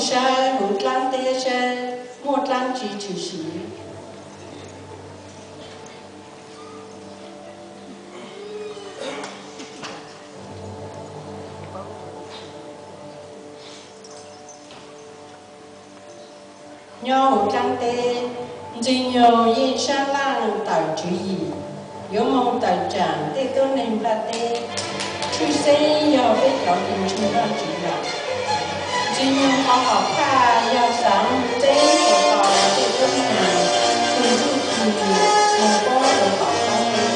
saib huv dlaab teb saib muaj dlaab tsi tshwm sim. Nyob huv dlaab teb, Ntxwg Nyoog yeej sab laj tawm tswv yim yuav moog tawm tsaam tej tuab neeg nplaj teb, tshwj xeeb yog peb cov kws ntseeg Vaajtswv lawm. Ntxwg Nyoog qhov hom phaj yog xaav txeeb tau tej tuab neeg kws txuj ci moog paub rua tom qab teb.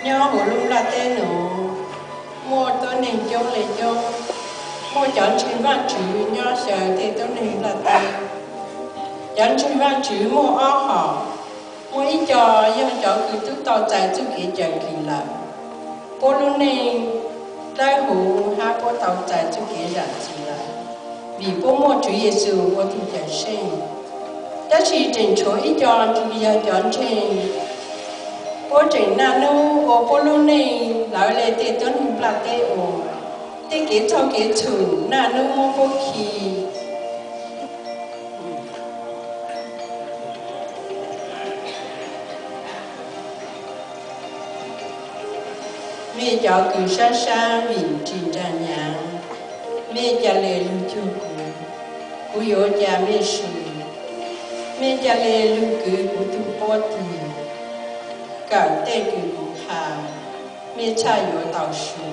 Nyob huv lub nplaj teb nuav, muaj tuab neeg coob le coob, muaj cov ntseeg Vaajtswv nyob xyaw tej tuab neeg nplaj teb. Cov ntseeg Vaajtswv muaj ob hom, muaj ib co yog cov kws tub tau txais txuj kev cawm dlim lawm, puab lub neej dawb huv hab puab tau txais txuj kev zaam txim lawm, vim puab muaj Tswv Yexus ua tug cawm seej. Tab sis tseem tshuav ib co tsis yog cov ntseeg, puab tseem naj nub ua puab lub neej lawv le tej tuab neeg nplaj teb ua, tej kev txaug kev txhum naj nub muab puab khi. Mej cov kws sab sab vim tsis nrag nyaav, mej ca le lug cuag kuv, kuv yuav ca mej su. Mej ca le lug kwv kuv tug puab tig, kawm tej kws kuv qha, mej txhaj yuav tau su.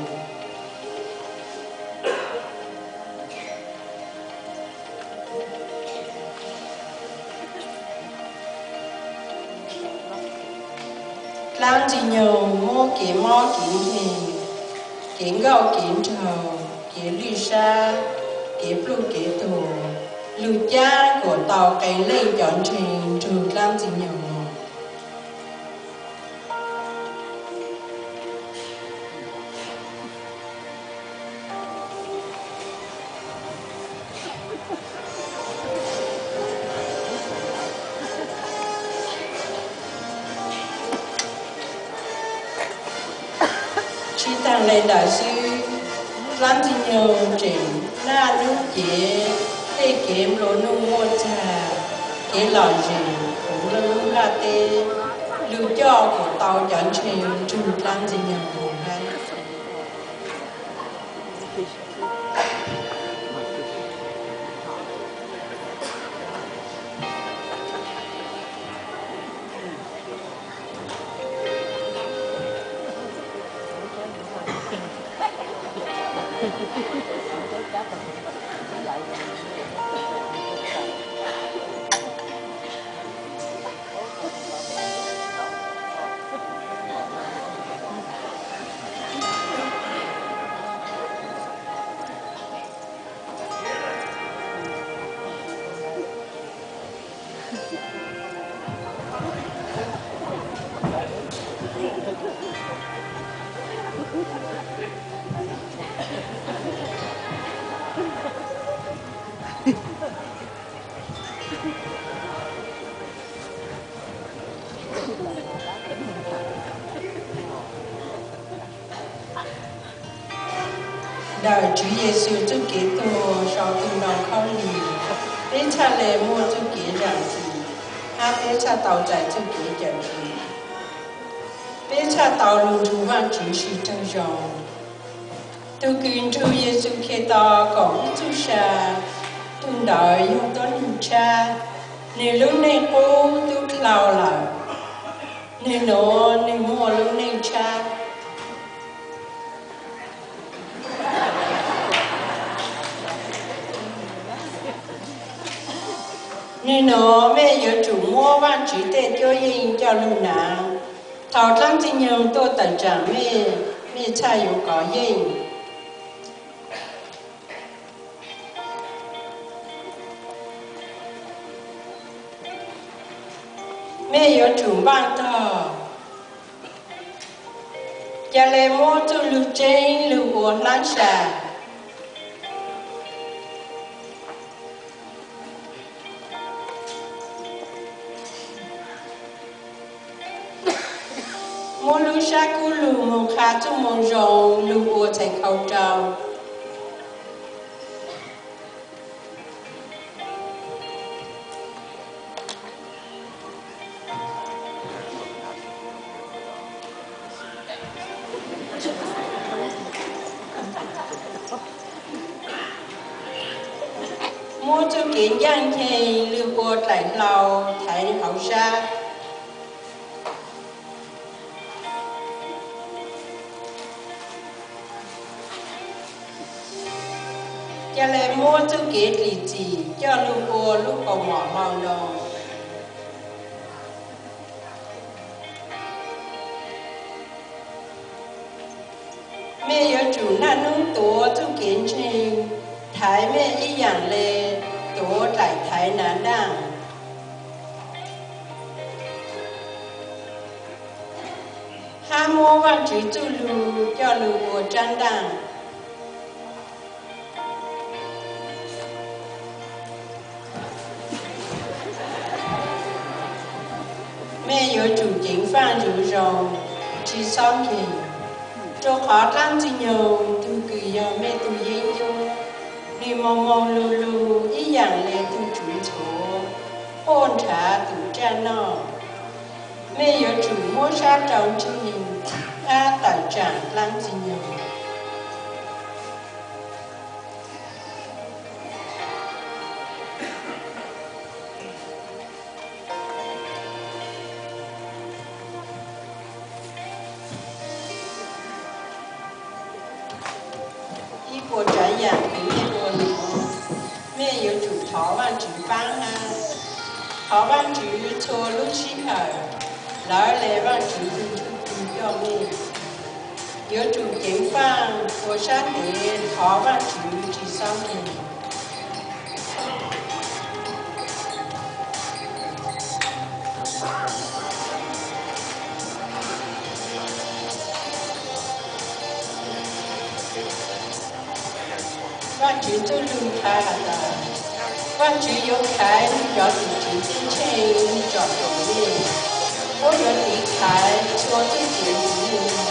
Dlaab Ntxwg Nyoog muab kev mob kev nkeeg, kev nkauj kev nraug, kev lwj sab, kev pluj kev tuag, lug cab kuas tau qee leej cov ntseeg nrug dlaab Ntxwg Nyoog. Tsi taag le ntawd xwb, dlaab Ntxwg Nyoog tseem naj nub cev tej kev nplua nuj muaj txag, kev lom zem huv lub nplaj teb, lug coj kuas tau cov ntseeg nrug dlaab Ntxwg Nyoog moog hab. Ntawm Tswv Yexus txuj kev tuag sau tug nroo khaub lig, peb txhaj le muaj txuj kev zaam txim, hab peb txhaj tau txais txuj kev cawm dim. Peb txhaj tau lug nrug Vaajtswv sib raug zoo. Tug kws nrug Yexus Khetos koom ib txuj sa, tug ntawd yog tuab neeg tshab, nwg lub neej qub tub dlau lawm. Nwg nuav nwg muaj lub neej tshab. Nwg nuav mej yuav tsum muab Vaajtswv tej cuab yeej coj lug naav. Thaus dlaab Ntxwg Nyoog tuaj tawm tsaam mej, mej txhaj yuav kov yeej. Mej yuav tsum npaaj tog, ca le muab txuj lug tseeb lug ua hlab sa. Muab lub sab kub lug moog qha txuj moo zoo lug ua txhais khau rau. Muab txuj kev ncaaj nceeg lug ua dlaim hlau thaiv hauv sab. Ca le muab txuj kev dlim txim coj lug ua lub kaus mom hlau ntoo. Mej yuav tsum naj nub tuav txuj kev ntseeg thaiv mej ib yaam le tuav dlaim thaiv nav ntaaj, hab muab Vaajtswv txuj lug coj lug ua tsab ntaaj. Mej yuav tsum ceev faaj ntsug zoo, tsi xob nkeeg, rua qhov dlaab Ntxwg Nyoog tug kws yog mej tug yeeb ncuab, nwg moog moog lug lug ib yaam le tug tsuv ntxhuav quaj nrhav tus tsaj noj. Mej yuav tsum muab sab rau ntseeg hab tawm tsaam dlaab Ntxwg Nyoog. Ib puas tsav yaam kws mej ua nuav, mej yuav tsum thov Vaajtswv paab hab thov Vaajtswv txhua lub sij hawm, lawv le Vaajtswv tug ntsuj plig coj mej. Yuav tsum ceev faaj ua sab ntev thov Vaajtswv tsi xob nkeeg. Vaajtswv txuj lug qha has tas, Vaajtswv yuav khaiv nwg cov tim tswv ceeb tsheej nwg tsom koom mej, puab yuav tiv thaiv txhua txuj kev ntxiv.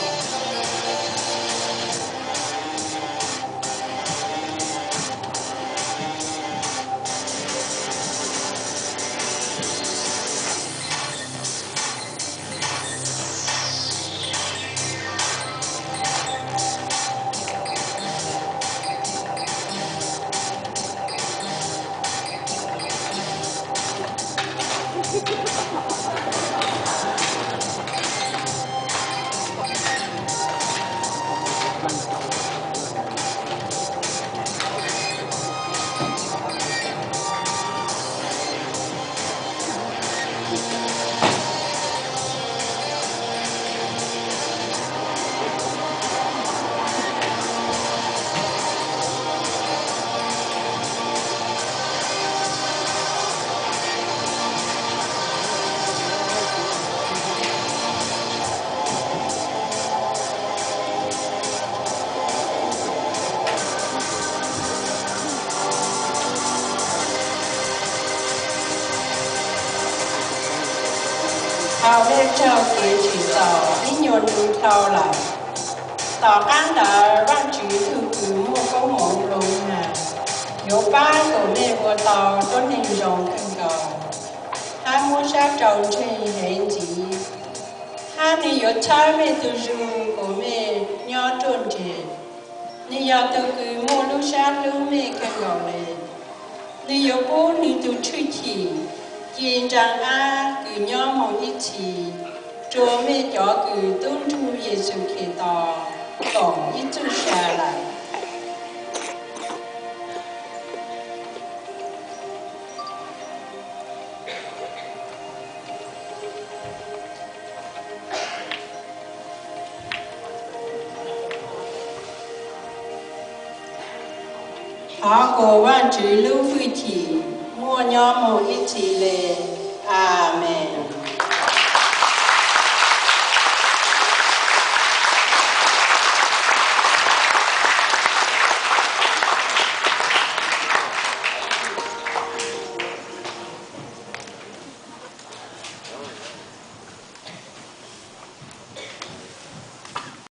Thaus mej raug kev tsim txom ib nyuag ntu dhau lawm, tom qaab ntawd Vaajtswv tug kws muaj koob moov lug nag yuav paab kuas mej ua tau tuab neeg zoo kawg nkaus, hab muab sab rau ntseeg heev ntxiv, hab nwg yuav txhawb mej tug zug kuas mej nyob ruaj nreg. Nwg yog tug kws muaj lub sab hlub mej kawg nkaus le. Nwg yuav pub nwg tug tshwj chim ci nraag ab kws nyob moog ib txhis rua mej cov kws tub nrug Yexus Khetos koom ib txuj sa lawm. Thov kuas Vaajtswv lub hwj chim muaj nyob moog ib txhis le. Amees.